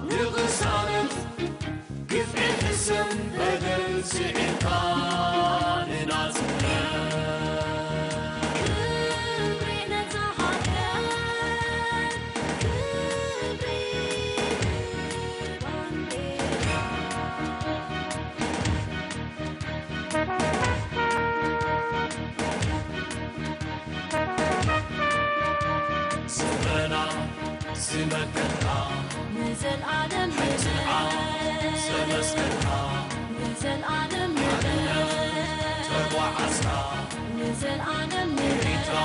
ንቕሳነት ግፍዒ ሕሰም በደል ስዒርካ ንናጽነት። ክብሪ ነታ ሃገር፣ ክብሪ ባንዴራ። ስምረና ዝመከትካ ንዘልኣለም ሓይትንዓ ዘመስከርካ ንዘልኣለም ሓድነት ተጓዓዝካ ንዘልኣለም ኤሪትራ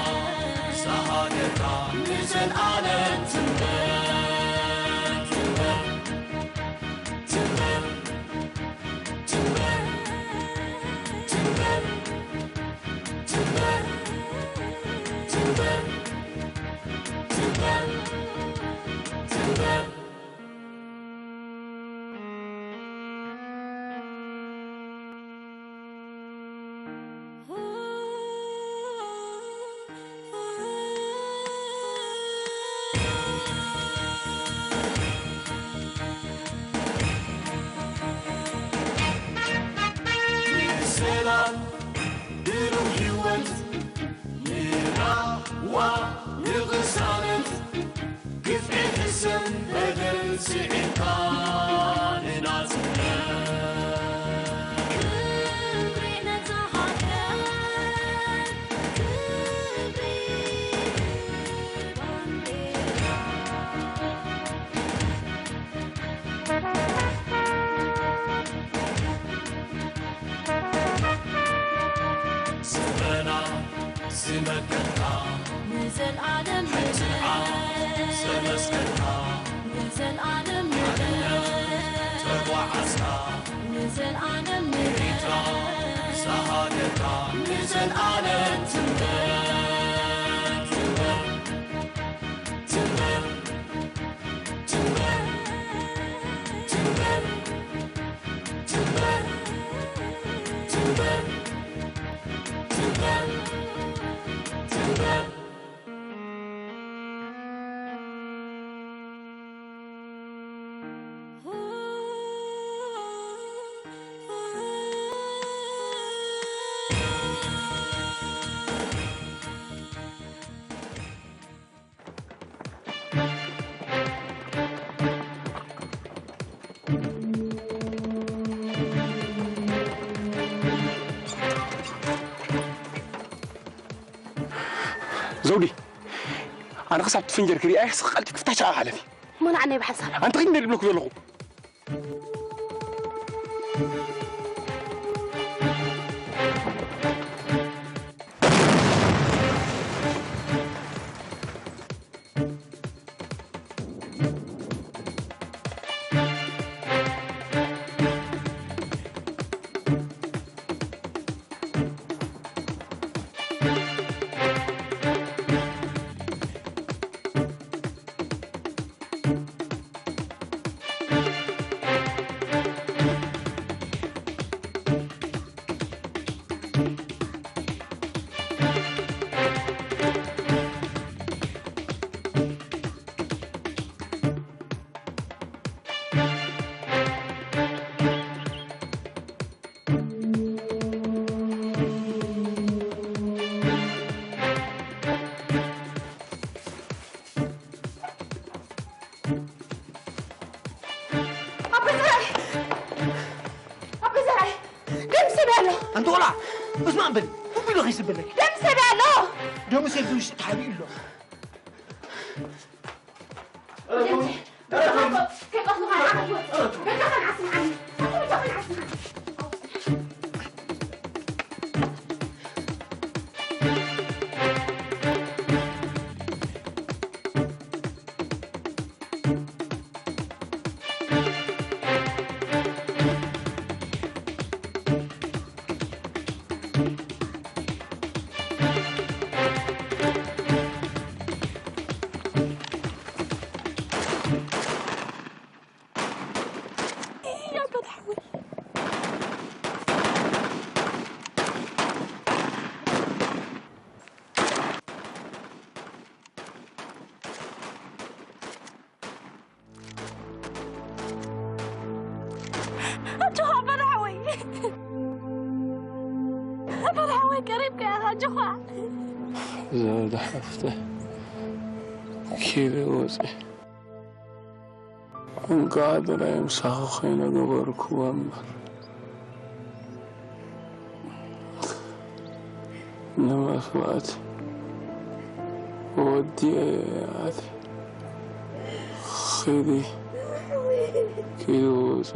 ዝሃገርካ ንዘልኣለም ትንበር ትንበር ትንበር ትንበር ትንበር ትንበር ትንበር ትንበር ትንበር። ሰላም ብሩህ ህይወት ንራህዋ ንቕሳነት ግፍዒ ሕሰም በደል ስዒርካ ንናጽነት። ክብሪ ነታ ሃገር፣ ክብሪ ባንዴራ። ስምረና ዝመከትካ ንዘልኣለም ሓይትንዓ ዘመስከርካ ንዘልኣለም ሓድነት ተጓዓዝካ ንዘልኣለም ኤሪትራ ዝሃገርካ ንዘልኣለም ትንበር ትንበር ትንበር ትንበር ትንበር ዘውዲ፣ ኣነ ክሳብ ትፍንጀር ክሪኣ እየ፣ ስቕ ቀልጢፍ ክፍታሽ ከኣ ሓለፊ። እሞ ንዓና ይብሓል ሳላ። ኣንቲ ኺድ እንደ ዝብለኩ ዘለኹ። ኣቦ ዘርኣይ! ኣቦ ዘርኣይ! ደም ሰብያ ኣሎ! ኣንቲ ቆልዓ፣ እስማዕ በሊ፣ ኩሉ ኢሉ ከይስበለኪ። ደም ሰብያ ኣሎ! ደሙ ሰብዚ ውሽጢ ተሓቢኡ ኣሎ። ከይቀትሉኻ ንዓኻ ትወጽእ። በጃኻ ንዓስምዓኒ። ኣቲ በጃኻ ንዓስምዓኒ። ኣጆኻ። ዘውዲ ሓፍተ ኪደ ወፂ እንኳ ጥራይ ምሳኺ ኮይነ ገበርክዎ እምበር ንመስዋእቲ ወዲኤ ኣቲ ኺዲ ኪዱ ወፂ።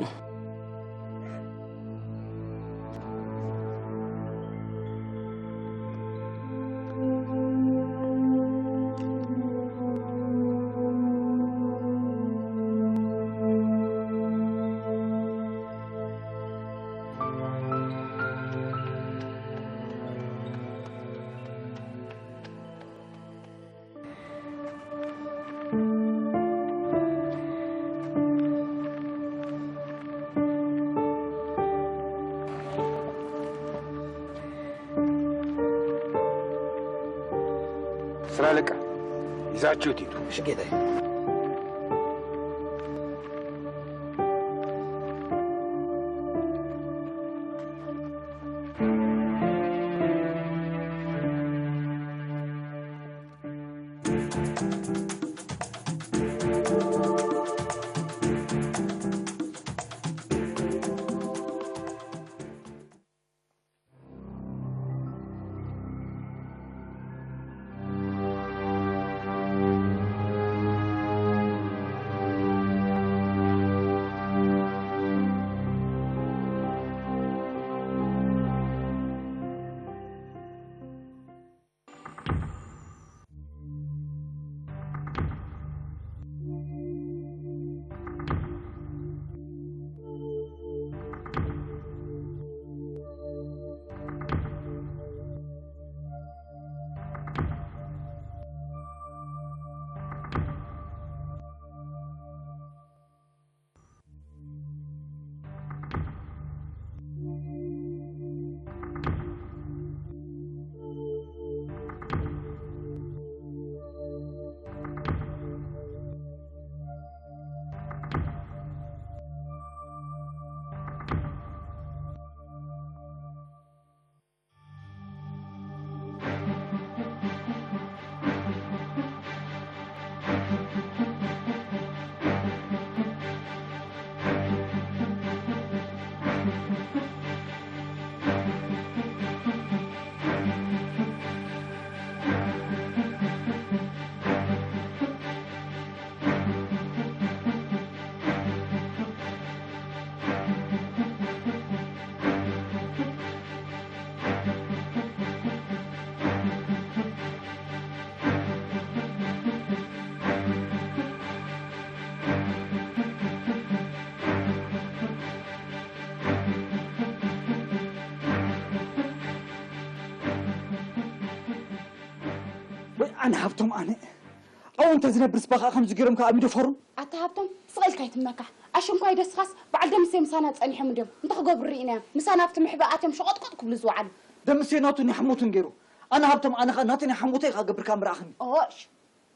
ስራ ለቃ ይዛችሁት ሂዱ። እሺ ጌታዬ። ወይ ኣነ ሃብቶም ኣነ። ኣብኡ እንተዝነብርስ በኻ ከምዚ ገይሮም ከኣ ምደፈሩን። ኣታ ሃብቶም ስቕ ኢልካ ኣይትመካሕ። ኣሽንኳይ ደስኻስ በዓል ደምሴ ምሳና ጸኒሖም እንድዮም። እንታይ ክገብሩ ርኢናዮም? ምሳና ኣብቲ ምሕባእ ኣትዮም ሸቖጥቆጥ ክብሉ ዝወዓሉ። ደምሴ ናቱን ይሓሞቱን ገይሩ። ኣነ ሃብቶም ኣነ ኸኣ ናተን ይሓሞተይ ከኣ ገብርካ ምረኣኽኒ። ኦሽ፣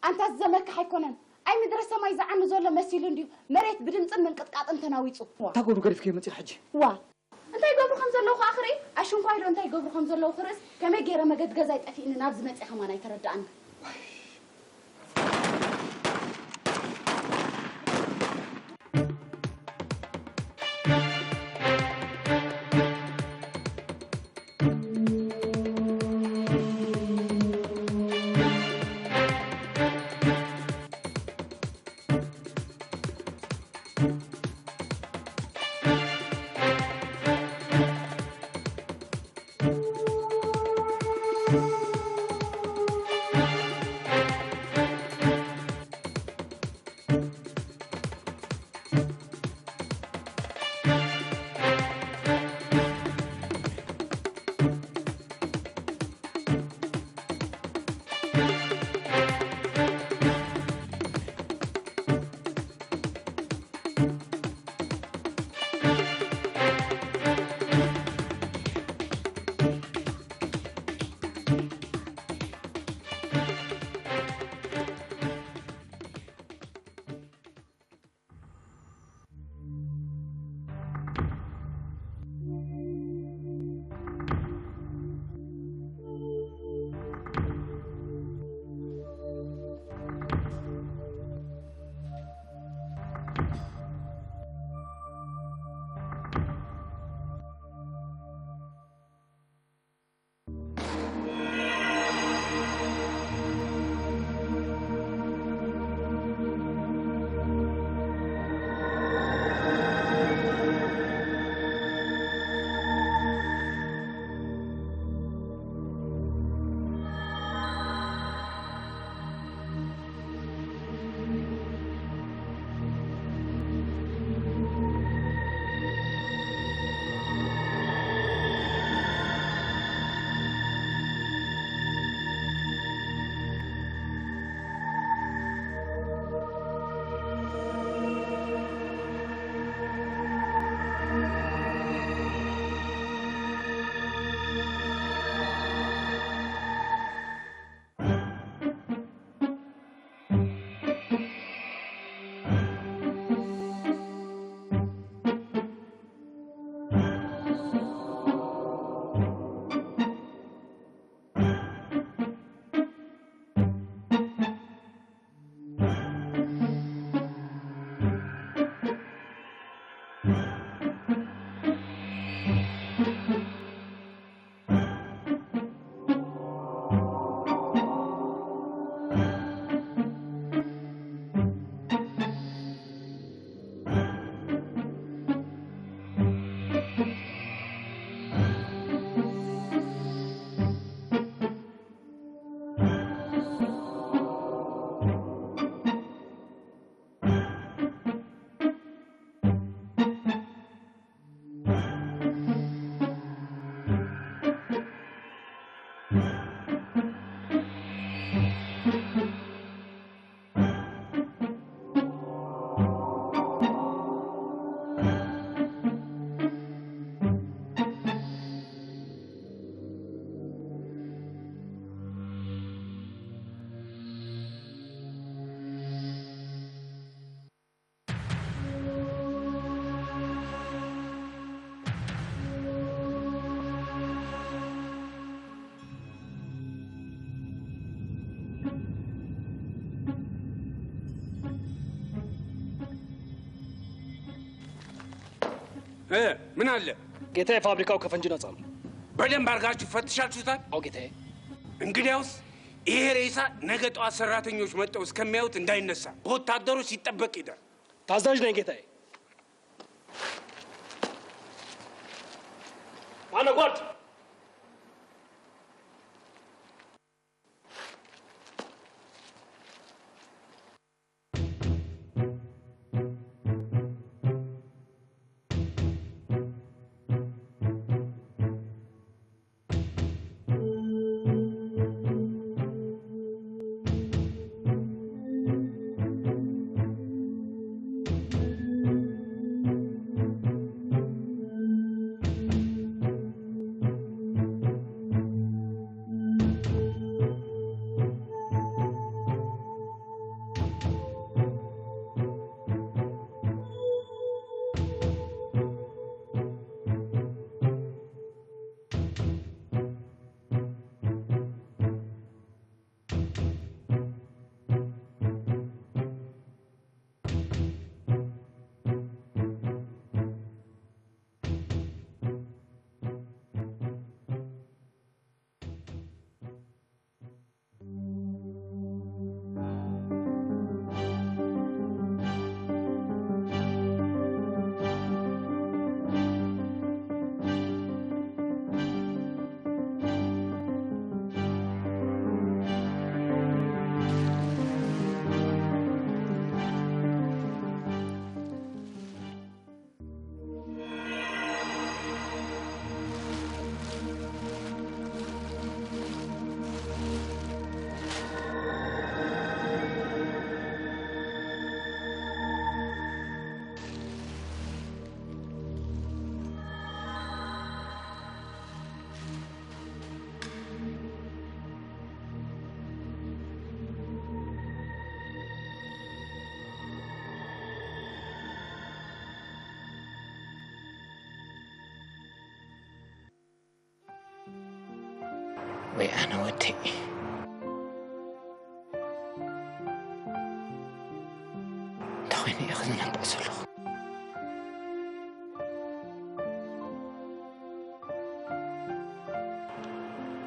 ኣንታ ዝዘመካ ኣይኮነን። ኣይ ምድረ ሰማይ ዝዓኑ ዘሎ መሲሉ እንድዩ መሬት ብድምጽን ምንቅጥቃጥን ተናዊጹ። እታ ገብሩ ገዲፍክዮ መጺእ ሕጂ። ዋ፣ እንታይ ይገብሩ ከም ዘለዉ ከኣ ክርኢ፣ ኣሽንኳይ ኢሎ እንታይ ይገብሩ ከም ዘለዉ ክርእስ፣ ከመይ ገይረ መገዲ ገዛይ ጠፊእኒ ናብዚ መጺአ ከማን ኣይተረድኣኒ። እ፣ ምን አለ? ጌታዬ፣ ፋብሪካው ከፈንጂ ነጻ ነው። በደንብ አድርጋችሁ ፈትሻችሁታል? አዎ ጌታዬ። እንግዲያውስ ይሄ ሬሳ ነገ ጠዋት ሰራተኞች መጥተው እስከሚያዩት እንዳይነሳ በወታደሮች ሲጠበቅ ይደር። ታዛዥ ነኝ ጌታዬ። ማነው ጓድ? ወይ ኣነ ወደይ እንታይ ኮይኑ እየ ክዝናባእ ዘለኹ?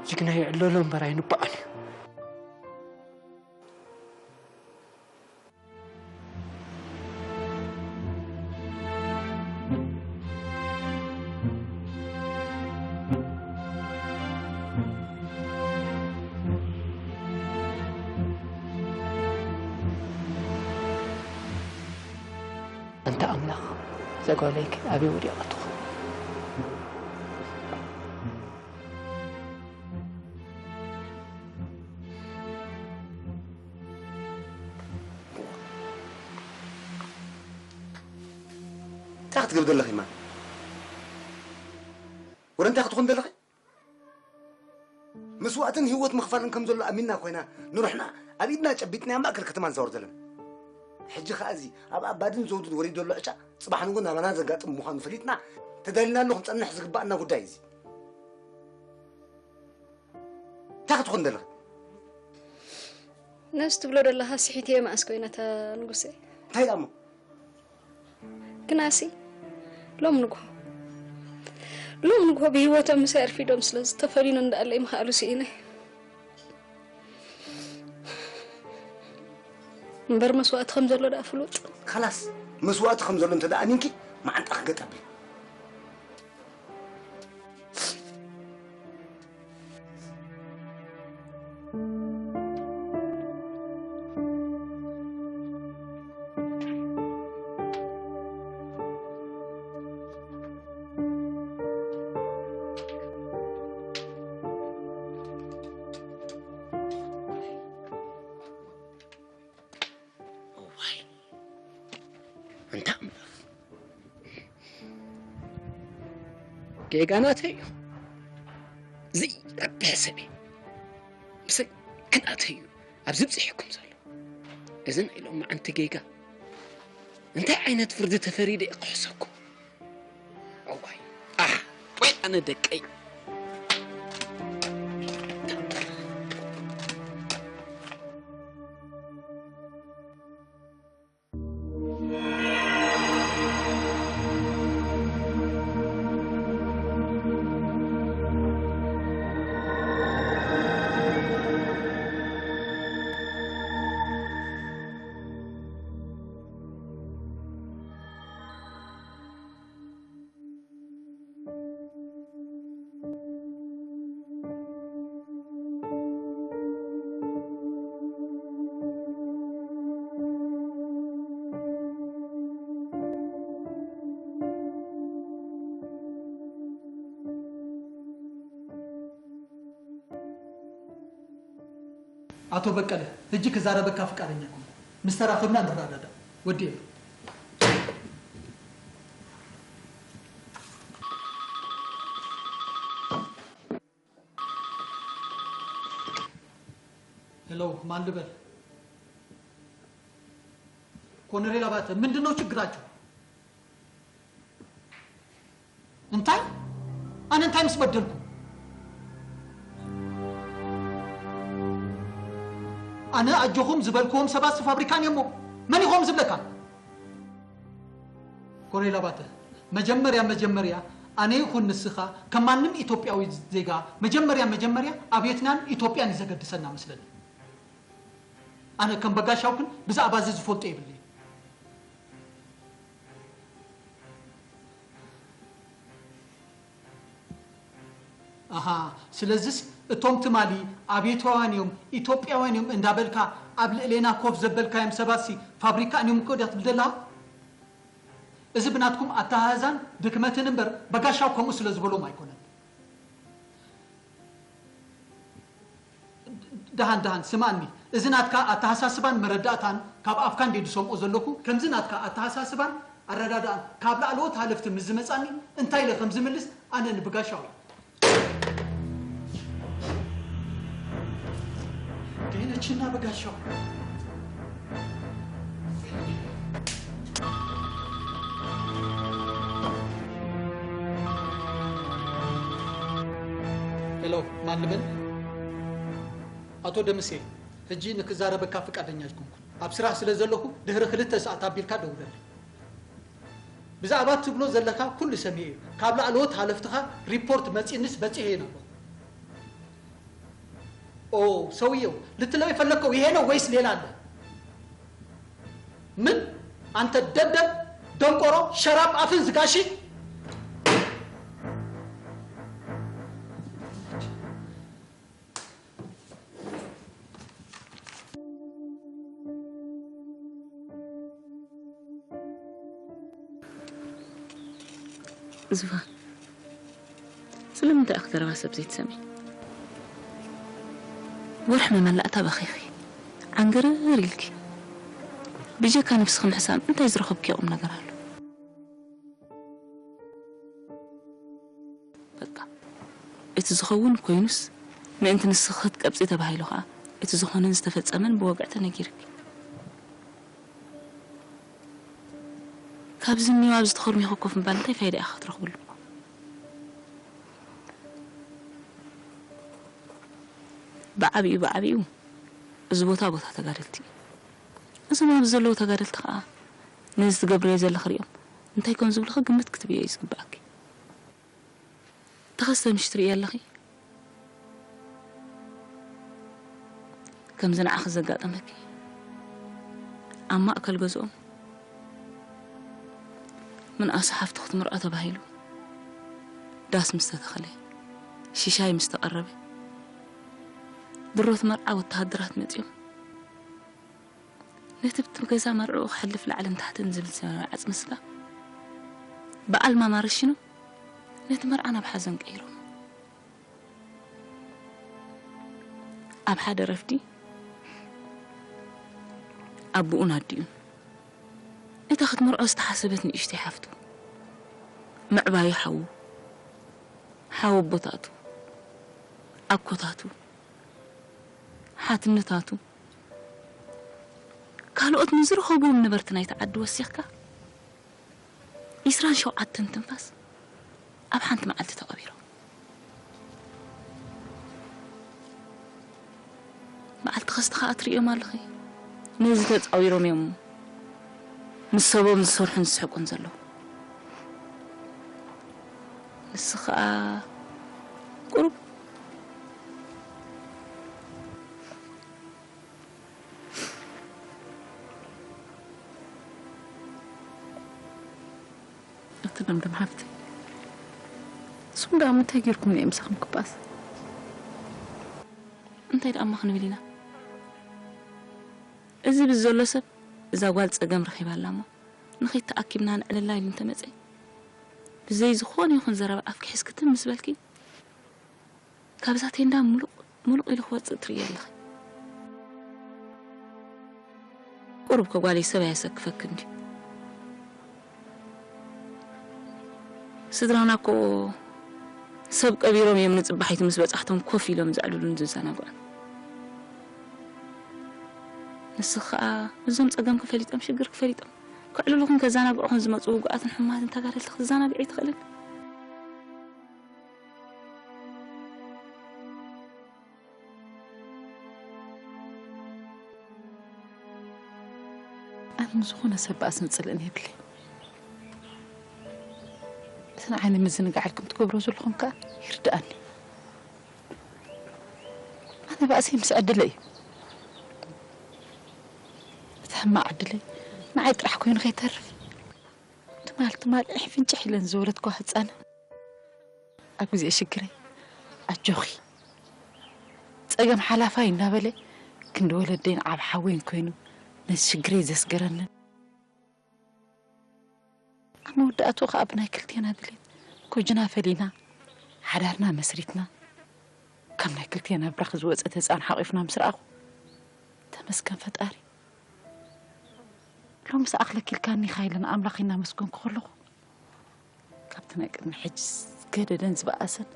ጅግና ይዕለሎ እምበር ኣይንባእን እዩ። ኣንታ ኣምላኽ፣ እዛ ጓለይ ከ ኣበይ ወዲቓ ትኾን? እንታይ ክትገብሪ ዘለኺ ማን? ወረ እንታይ ክትኾን ዘለኺ? መስዋእትን ህይወት ምኽፋልን ከም ዘሎ ኣሚንና ኮይና ንሩሕና ኣብ ኢድና ጨቢጥና ኣብ ማእከል ከተማ ንዛወር ዘለና። ሕጂ ኸኣ እዚ ኣብ ኣባድን ዘውድን ወሪዱ ዘሎ ዕጫ ጽባሕ ንግሆ ናባና ዘጋጥም ምዃኑ ፈሊጥና ተዳሊናሉ ክንጸንሕ ዝግባኣና ጉዳይ እዚ። እንታይ ክትኾን ዘለኺ? ነዚ ትብሎ ዘለኻ ስሒት እየ መኣስ ኮይና እታ ንጉሰ። እንታይ ደኣ እሞ? ግናሲ ሎም ንግሆ ሎም ንግሆ ብህይወቶም ምሳይ ኣርፊዶም ስለ ዝተፈልዩኒ እንዳኣለይ ምኽኣሉ ስኢነ እምበር መስዋእቲ ከም ዘሎ ደኣ ፍሉጥ። ካላስ መስዋእቲ ከም ዘሎ እንተ ደኣ ኣሚንኪ መዓንጣ ክገጥ ኣብሊ። እዋይ ኣንታ ኣምላኽ፣ ጌጋ ናተይ እዩ። ዘይረብሕ ሰብ እዩ። ብሰንኪ ናተይ እዩ ኣብዚ ብፂሕኩም ዘሎ። እዚ ናይ ሎማዓንቲ ጌጋ እንታይ ዓይነት ፍርዲ ተፈሪደ እየ ክሕሰኩም? እዋይ ኣሕ ወይ ኣነ ደቀይ። ኣቶ በቀለ፣ ሕጂ ክዛረበካ ፍቃደኛ ኣይኮንኩ። ምስ ተራኸብና ንረዳዳእ። ወዲኤ። ሄሎ፣ ማን ልበል? ኮሎኔል ኣባተ፣ ምንድን ነው ችግራችሁ? እንታይ? ኣነ እንታይ ምስ በደልኩ? ኣነ ኣጆኹም ዝበልክዎም ሰባት ፋብሪካን እዮም። መን ኢኹም ዝብለካ? ኮሎኔል ኣባተ፣ መጀመርያ መጀመርያ ኣነ ይኹን ንስኻ ከም ማንም ኢትዮጵያዊ ዜጋ መጀመርያ መጀመርያ ኣብየትናን ኢትዮጵያን እዩ ዘገድሰና መስለኒ። ኣነ ከም በጋሻው ግን ብዛዕባ እዚ ዝፈልጦ የብለይን። ኣሃ፣ ስለዚስ እቶም ትማሊ ኣብየታውያን እዮም፣ ኢትዮጵያውያን እዮም እንዳበልካ ኣብ ልዕሌና ኮፍ ዘበልካዮም ሰባትሲ ፋብሪካ እዮም እኮ ድያ ትብል ዘለኻ? እዚ ብናትኩም ኣተሃህዛን ድክመትን እምበር በጋሻው ከምኡ ስለ ዝበሎም ኣይኮነን። ደሃን ደሃን ስማኒ፣ እዚ ናትካ ኣተሃሳስባን መረዳእታን ካብ ኣፍካ እንዴ ዝሰምኦ ዘለኹ፣ ከምዚ ናትካ ኣተሃሳስባን ኣረዳዳእን ካብ ላዕለዎት ሃለፍቲ ምስ ዝመጻኒ እንታይ ኢለ ከም ዝምልስ ኣነ ንብጋሻው እዩ። ገይነችና በጋሻው። ሄሎ፣ ማን ልበል? ኣቶ ደምሴ፣ ሕጂ ንክዛረበካ ፍቃደኛ ኣይኮንኩን። ኣብ ስራሕ ስለ ዘለኹ ድሕሪ ክልተ ሰዓት ኣቢልካ ደውለለይ። ብዛዕባ ትብሎ ዘለኻ ኩሉ ሰሚዐ እዩ። ካብ ላዕለዎት ሃለፍትኻ ሪፖርት መጺእንስ በጺሐ እየ ነብሎ። ኦ ሰውየው፣ ልትለው የፈለግከው ይሄ ነው ወይስ ሌላ አለ? ምን? አንተ ደደብ፣ ደንቆሮ፣ ሸራብ፣ አፍን ዝጋሺ። ዙፋን፣ ስለምንታይ ኢኺ ዘረባ ሰብ ዘይትሰምዒ? ወርሒ መመላእታ በኺኺ፣ ዓንገረር ኢልኪ። ብጀካ ነብስኺ ምሕሳም እንታይ ዝረኸብክዮ ቁም ነገር ኣሎ? በቃ፣ እቲ ዝኸውን ኮይኑስ፣ ምእንቲ ንስኺ ክትቀብጺ ተባሂሉ ኸኣ፣ እቲ ዝኾነን ዝተፈጸመን ብወግዒ ተነጊርኪ። ካብዚ እኒኦ ኣብዚ ተኸርሚኹ ኮፍ ምባል እንታይ ፋይዳ ኢኻ ክትረኽብሉ? ብዓቢኡ፣ ብዓቢኡ እዚ ቦታ፣ ቦታ ተጋደልቲ እዩ። እዞም ኣብዚ ዘለዉ ተጋደልቲ ኸኣ ነዚ ትገብርዮ ዘለኺ ሪኦም እንታይ ከም ዝብሉኺ ግምት ክትብዮ እዩ ዝግብኣኪ። ተኸስተ ምሽ ትርእዮ ኣለኺ። ከምዚ ንዓኺ ዘጋጠመኪ፣ ኣብ ማእከል ገዝኦም ምንኣሱ ሓፍቱ ክትምርዖ ተባሂሉ ዳስ ምስ ተተኸለ፣ ሽሻይ ምስ ተቐረበ፣ ድሮት መርዓ ወተሃደራት መጺኦም ነቲ ብቲ ገዛ መርዕኡ ክሕልፍ ላዕልን ታሕትን ዝብል ሰማያዊ ዓጽሚ ስጋ ብኣልማማ ረሺኖም ነቲ መርዓ ናብ ሓዘን ቀይሮም። ኣብ ሓደ ረፍዲ ኣቦኡን ኣዲኡን እታ ክትምርዖ ዝተሓሰበት ንእሽተይ ሓፍቱ፣ ምዕባዩ ሓዉ፣ ሓወቦታቱ፣ ኣኮታቱ፣ ሓትነታቱ፣ ካልኦት ንዝረኸብዎም ነበርቲ ናይቲ ዓዲ ወሲኽካ፣ ዒስራን ሸውዓተን ትንፋስ ኣብ ሓንቲ መዓልቲ ተቐቢሮም። መዓልቲ ኸስቲ ኸኣ ትርእዮም ኣለኺ። ነዚ ተጻዊሮም እዮም ምስ ሰቦም ዝሰርሑን ዝስሕቁን ዘለዉ። ንስ ኸኣ ቁሩብ እቲ ለምለም ሓፍተይ፣ እሱም ደኣ ምንታይ ጌርኩም እዮም ምሳኹም ክባኣስ? እንታይ ደኣ እሞ ክንብል ኢና? እዚ ብዘሎ ሰብ እዛ ጓል ጸገም ረኺባ ኣላ እሞ፣ ንኸይድ ተኣኪብና ንዕለላ ኢሉ እንተመጸ፣ ብዘይ ዝኾነ ይኹን ዘረባ ኣፍኪ ሒዝኪ ትም ምስ በልኪ፣ ካብዛ ቴንዳ ሙሉቕ ሙሉቕ ኢሉ ክወጽእ ትርእዮ ኣለኺ። ቁሩብ ከጓለይ ሰብ ኣየሰክፈክን ድዩ? ስድራና እኮ ሰብ ቀቢሮም እዮም ንጽባሒት ምስ በጻሕቶም ኮፍ ኢሎም ዘዕልሉን ዝዘናግዑን። ንስኺ ከኣ እዞም ጸገምኪ ፈሊጦም ሽግርኪ ፈሊጦም ከዕልሉኽን ከዘናግዑኽን ዝመጹ ውጉኣትን ሕሙማትን ተጋደልቲ ክትዘናግዒ ኣይትኽእልን? ኣነ ንዝኾነ ሰብ ባእስን ጽልእን የብለይ። እቲ ንዓይ ንምዝንጋዕ ኢልኩም ትገብሮ ዘለኹም ከኣ ይርድኣኒ። ኣነ ባእሰይ ምስ ዕድለይ እዩ። እቲ ሕማቕ ዕድለይ ንዓይ ጥራሕ ኮይኑ ከይተርፍ፣ ትማል ትማል ፍንጭሕ ኢለን ዝወለድክዋ ህጻን ኣብ ግዜ ሽግረይ ኣጆኺ፣ ጸገም ሓላፋይ እናበለ ክንዲ ወለደይን ዓብ ሓወይን ኮይኑ ነዚ ሽግረይ ዘስገረንን፣ ኣብ መወዳእትኡ ኸኣ ብናይ ክልቴና ድሌት ጎጆና ፈሊና ሓዳርና መስሪትና ካብ ናይ ክልቴና ብራኽ ዝወጸት ህጻን ሓቒፍና ምስ ረኣኹ፣ ተመስገን ፈጣሪ። ሎምስ ኣኽለኪልካኒ ኢኻ ኢለ ንኣምላኽ እናመስገንኩ ከለኹ፣ ካብቲ ናይ ቅድሚ ሕጂ ዝገደደን ዝበኣሰን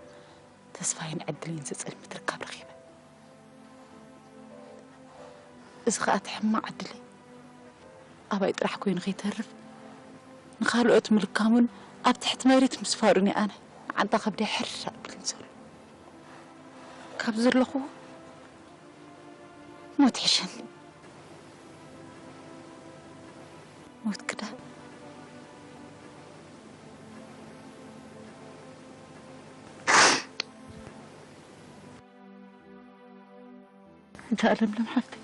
ተስፋይን ዕድለይን ዘጸልምት ርካብ ረኺበ። እዚ ኸኣ እቲ ሕማቕ ዕድለይ ኣባይ ጥራሕ ኮይኑ ከይተርፍ፣ ንኻልኦት ምልካሙን ኣብ ትሕቲ መሬት ምስፋሩን እዩ ኣነ ንዓንጣ ከብደይ ሕር ኣቢሉኒ ዘሎ። ካብ ዘለኹዎ ሞት ይሕሸኒ። ሞት ክዳ እንተ ለምለም ሓፍተይ፣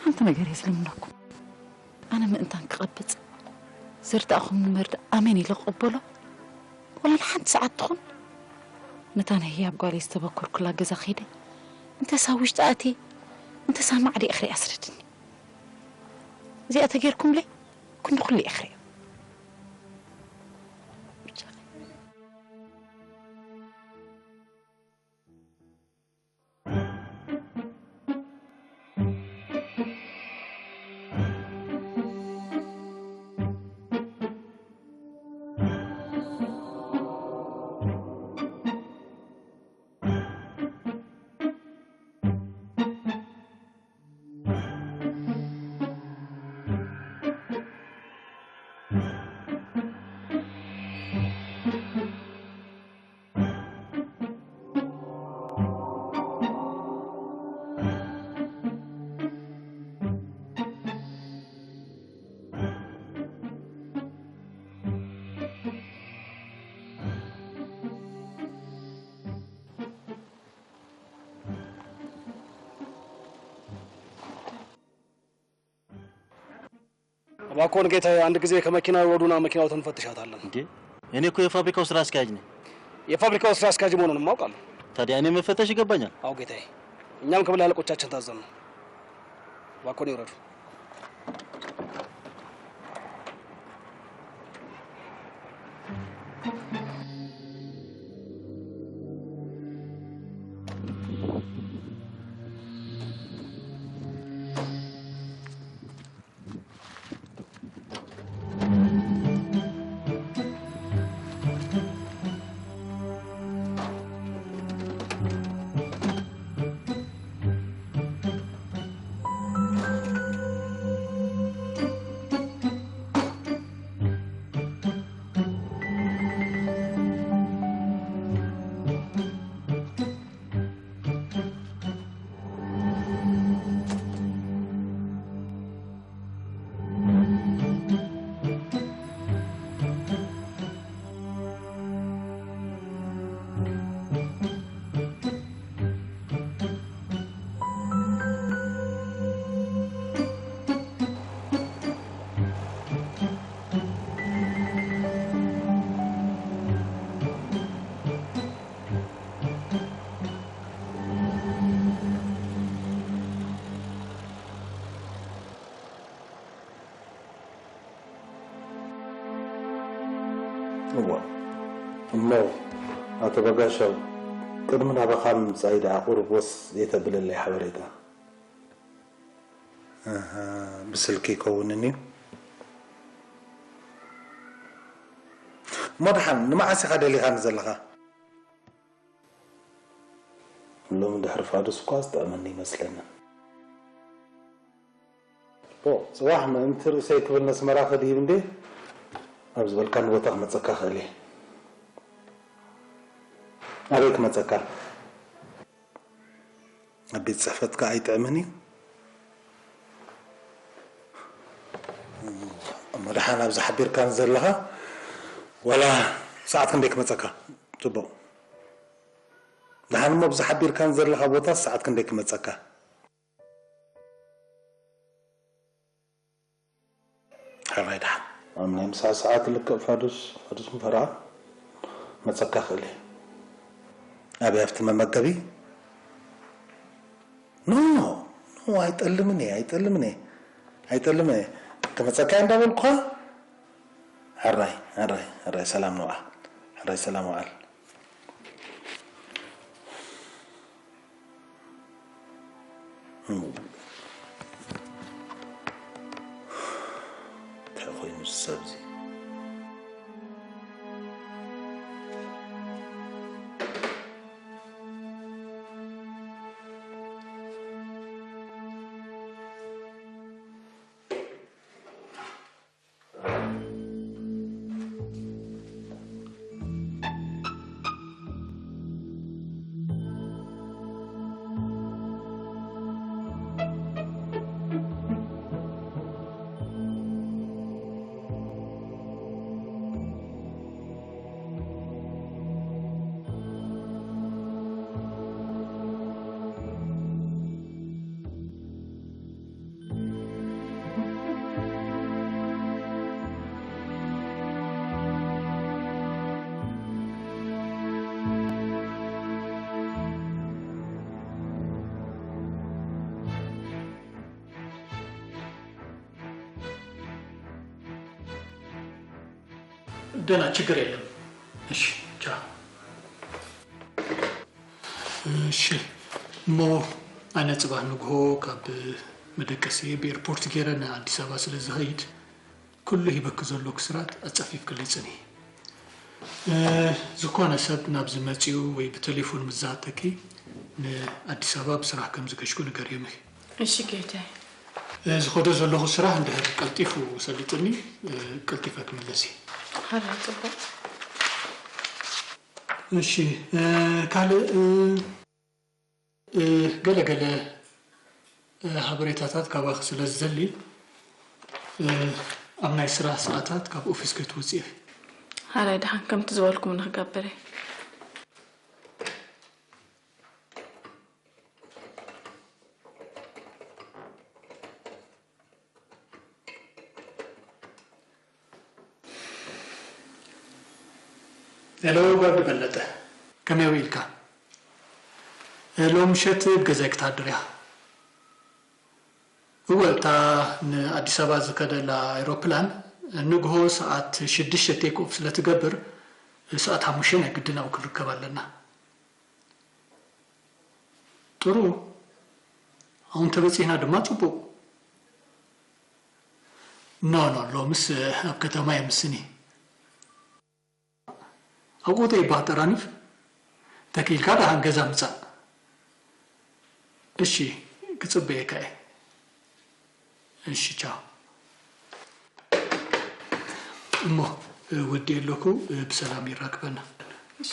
ሓንቲ ነገር እየ ዝልምነኩም። ኣነ ምእንታን ክቐብጽ ዘርዳእኹምኒ መርድእ ኣሜን ኢለ ክቕበሎ፣ ወላ ንሓንቲ ሰዓት ትኹን ነታ ናይ ህያብ ጓለይ ዝተበኮርኩላ ገዛ ከይደ፣ እንተሳ ውሽጢ ኣትየ፣ እንተሳ ማዕደ እኽሪ ኣስረድኒ። እዚኣ ተጌርኩምለይ፣ ክንዲ ኩሉ እኽሪ። እባክዎን ጌታዬ፣ አንድ ጊዜ ከመኪና ይውረዱና፣ መኪናዎትን እንፈትሻታለን። እንዴ? እኔ እኮ የፋብሪካው ስራ አስኪያጅ ነኝ። የፋብሪካው ስራ አስኪያጅ መሆኑንማ አውቃለሁ። ታዲያ እኔ መፈተሽ ይገባኛል? አዎ ጌታዬ፣ እኛም ከበላይ አለቆቻችን ታዘን ነው። እባክዎን ይውረዱ። እሞ ኣቶ በጋሻው፣ ቅድሚ ናባኻ ምምጻይ ደኣ ቁሩብ ወስ የተብለለይ ሓበሬታ። ኣሃ፣ ብስልኪ ይከውንን እዩ። እሞ ደሓን ንመዓስ ኢኻ ደሊኻኒ ዘለኻ? ሎሚ ድሕሪ ፋዱስ እኳ ዝጥዕመኒ ይመስለኒ። ኦ፣ ጽባሕ ምእንቲ ርእሰይ ክብል ነስመራ ክድይብ እንዴ? ኣብ ዝበልካኒ ቦታ ክመጸካ ክእል እየ። ኣበይ ክመጸካ? ኣብ ቤት ጽሕፈትካ ኣይጥዕምን እዩ? እሞ ደሓን ኣብዚ ሓቢርካኒ ዘለኻ፣ ዋላ ሰዓት ክንደይ ክመጸካ? ጽቡቕ። ደሓን እሞ ኣብዚ ሓቢርካኒ ዘለኻ ቦታ ሰዓት ክንደይ ክመጸካ? ሕራይ ደሓን። ኣብ ናይ ምሳሕ ሰዓት ልክዕ ፋዱስ፣ ፋዱስ ምፈረቓ መጸካ ክእል እየ። ኣበይ ኣብቲ መመገቢ? ኖ፣ ኖ፣ ኣይጠልምን እየ፣ ኣይጠልምን እየ። ኣይጠልምን እየ። ክመጸካ እየ እንዳበልኩኻ? ሕራይ፣ ሕራይ፣ ሕራይ ሰላም ንውዓል። ሕራይ ሰላም ውዓል። እንታይ ኮይኑ እዚ ሰብ እዚ? ደህና፣ ችግር የለም። እሺ፣ ቻው። እሺ፣ እሞ ኣነ ጽባሕ ንግሆ ካብ መደቀሲ ብኤርፖርት ገይረ ንኣዲስ ኣበባ ስለ ዝኸይድ፣ ኩሉ ሂበኪ ዘለኹ ስራት ኣጸፊፍክለይ ጽንሒ። እ፣ ዝኾነ ሰብ ናብዚ መጺኡ ወይ ብቴሌፎን ምስ ዝሃተኪ፣ ንኣዲስ ኣበባ ብስራሕ ከም ዝገሽኩ ንገርዮም ኢኺ። እሺ ጌታዬ። እ፣ ዝኸዶ ዘለኹ ስራሕ እንድሕር ቀልጢፉ ሰሊጥኒ፣ እ፣ ቀልጢፈ ክምለስ እየ። ሓራይ ጽቡቕ። እሺ፣ እ፣ ካልእ፣ እ፣ እ፣ ገለ ገለ፣ እ፣ ሓበሬታታት ካባኺ ስለ ዝደሊ፣ እ፣ ኣብ ናይ ስራሕ ሰዓታት ካብ ኦፊስ ከይትወጽኢ ኢኺ። ሓራይ ደሓን ከምቲ ዝበልኩም ንክገብር እየ። ሄሎ ጋርድ በለጠ፣ ከመይ ውዒልካ? ሎሚ ምሸት ኣብ ገዛይ ክትሃድር ኢኻ። እወ፣ እታ ንኣዲስ ኣበባ ዝከደላ ኣይሮፕላን ንግሆ ሰዓት ሽዱሽተ ቴክ ኦፍ ስለ ትገብር፣ ሰዓት ሓሙሽተ ናይ ግድን ኣብኡ ክንርከብ ኣለና። ጥሩ። ኣሁን ተበጺሕና ድማ ጽቡቕ። ኖ፣ ኖ፣ ሎምስ ኣብ ከተማ እየ ምስኒ። ኣብ ቁጠይ እባ ተራኒፍ፣ ተኪኢልካ ደሓን ገዛ ምጻእ። እሺ፣ ክጽበየካ እየ። እሺ፣ ቻው። እሞ፣ ወዲ ኣለኩ፣ ብሰላም ይራክበና። እሺ።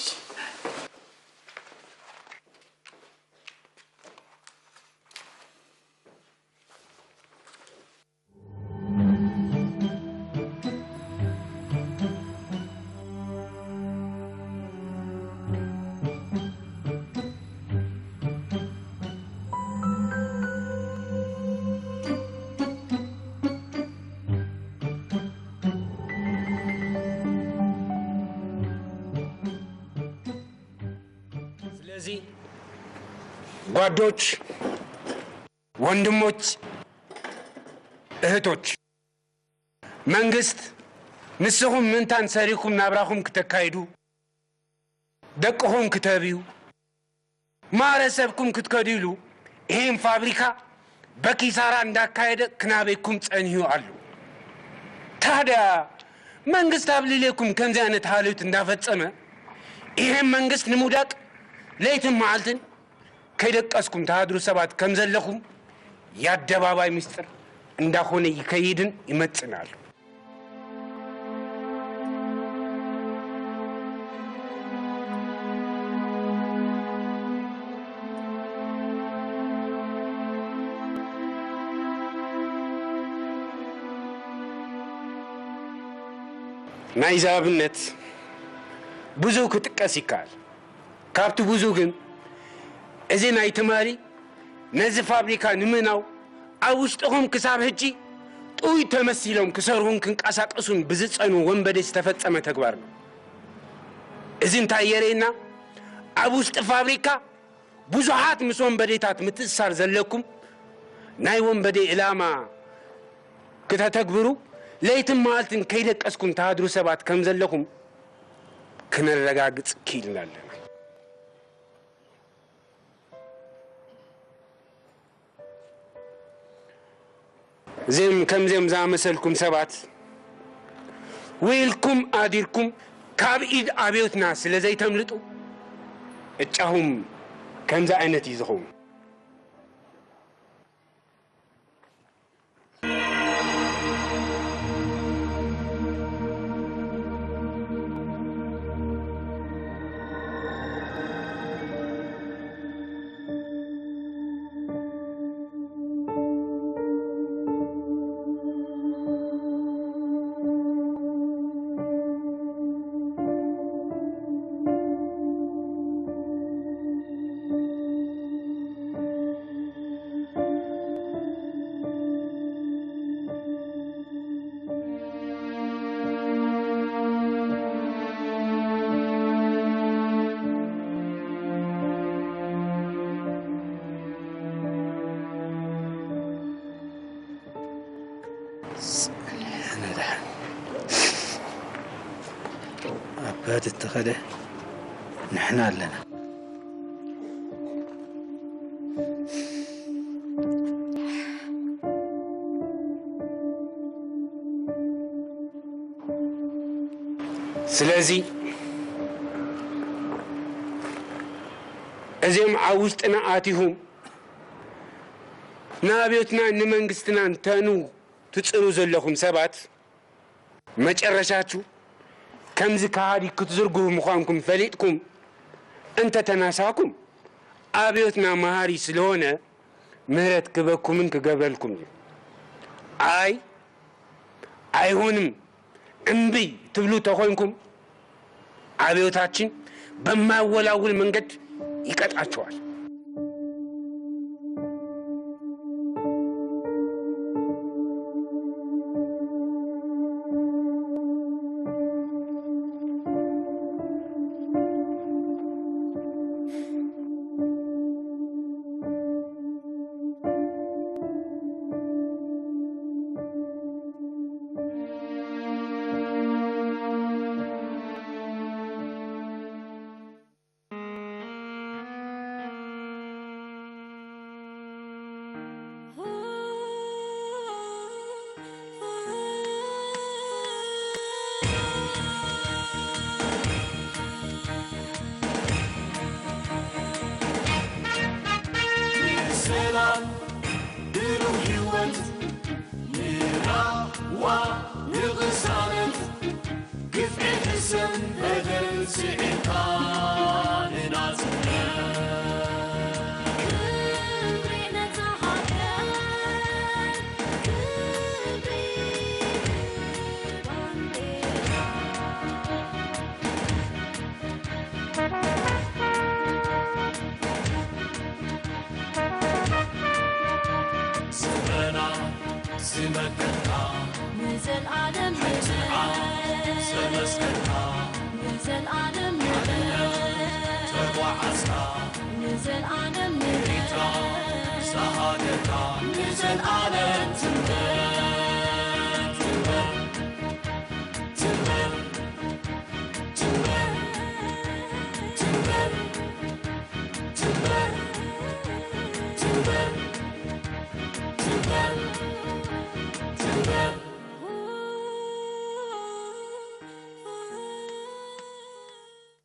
ስለዚ ጓዶች፣ ወንድሞች፣ እህቶች፣ መንግስት ንስኹም ምንታን ሰሪኩም ናብራኹም ክተካይዱ፣ ደቅኹም ክተብዩ፣ ማህበረሰብኩም ክትከዱ ኢሉ ይህን ፋብሪካ በኪሳራ እንዳካየደ ክናበይኩም ጸኒሑ ኣሎ። ታዲያ መንግስት ኣብ ልዕሌኩም ከምዚ ዓይነት ሃልዮት እንዳፈጸመ፣ ይሄን መንግስት ንምውዳቅ ለይትን መዓልትን ከይደቀስኩም ትሃድሩ ሰባት ከም ዘለኹም የኣደባባይ ምስጢር እንዳኾነ ይከይድን ይመጽን ኣሎ። ናይዚ ኣብነት ብዙህ ክጥቀስ ይከኣል። ካብቲ ብዙህ ግን፣ እዚ ናይ ትማሊ ነዚ ፋብሪካ ንምህናው ኣብ ውሽጥኹም ክሳብ ሕጂ ጥውይ ተመሲሎም ክሰርሑን ክንቀሳቀሱን ብዝጸኑ ወንበዴ ዝተፈጸመ ተግባር ነው። እዚ እንታይ የርእየና? ኣብ ውሽጢ ፋብሪካ ብዙሓት ምስ ወንበዴታት ምትእስሳር ዘለኩም፣ ናይ ወንበዴ ዕላማ ክተተግብሩ ለይትን መዓልትን ከይደቀስኩም ትሃድሩ ሰባት ከም ዘለኹም ክነረጋግጽ ክኢልና ኣለና። እዚም ከምዚም ዝኣመሰልኩም ሰባት ውዒልኩም ኣዲርኩም ካብ ኢድ ኣብዮትና ስለ ዘይተምልጡ፣ ዕጫኹም ከምዚ ዓይነት እዩ ዝኸውን። ኣባት እተኸደ ንሕና ኣለና። ስለዚ እዚኦም ኣብ ውሽጥና ኣቲኹም ንኣብዮትናን ንመንግስትናን ተኑ ትጽሩ ዘለኹም ሰባት፣ መጨረሻችሁ ከምዚ ከሃዲ ክትዝርግሁ ምዃንኩም ፈሊጥኩም እንተተናሳኩም፣ ኣብዮትና መሃሪ ስለሆነ ምህረት ክበኩምን ክገብረልኩም እዩ። ኣይ ኣይሆንም እምቢ ትብሉ ተኾንኩም፣ ኣብዮታችን በማያወላውል መንገድ ይቀጣችኋል። ሰላም ብሩህ ህይወት ንራህዋ ንቕሳነት ግፍዒ ሕሰም በደል ስዒርካ ንናጽነት። ክብሪ ነታ ሃገር፣ ክብሪ ንባንዴራ። ስረና ዝመከትካ ንዘልኣለም ሓይልኻ ንበር። ዘመስከርካ ንዘልኣለም ንበር። ሓድነት ተጓዓዝካ ንዘልኣለም ንበር። ኤርትራ እዛ ሃገርካ ንዘልኣለም ትንበር።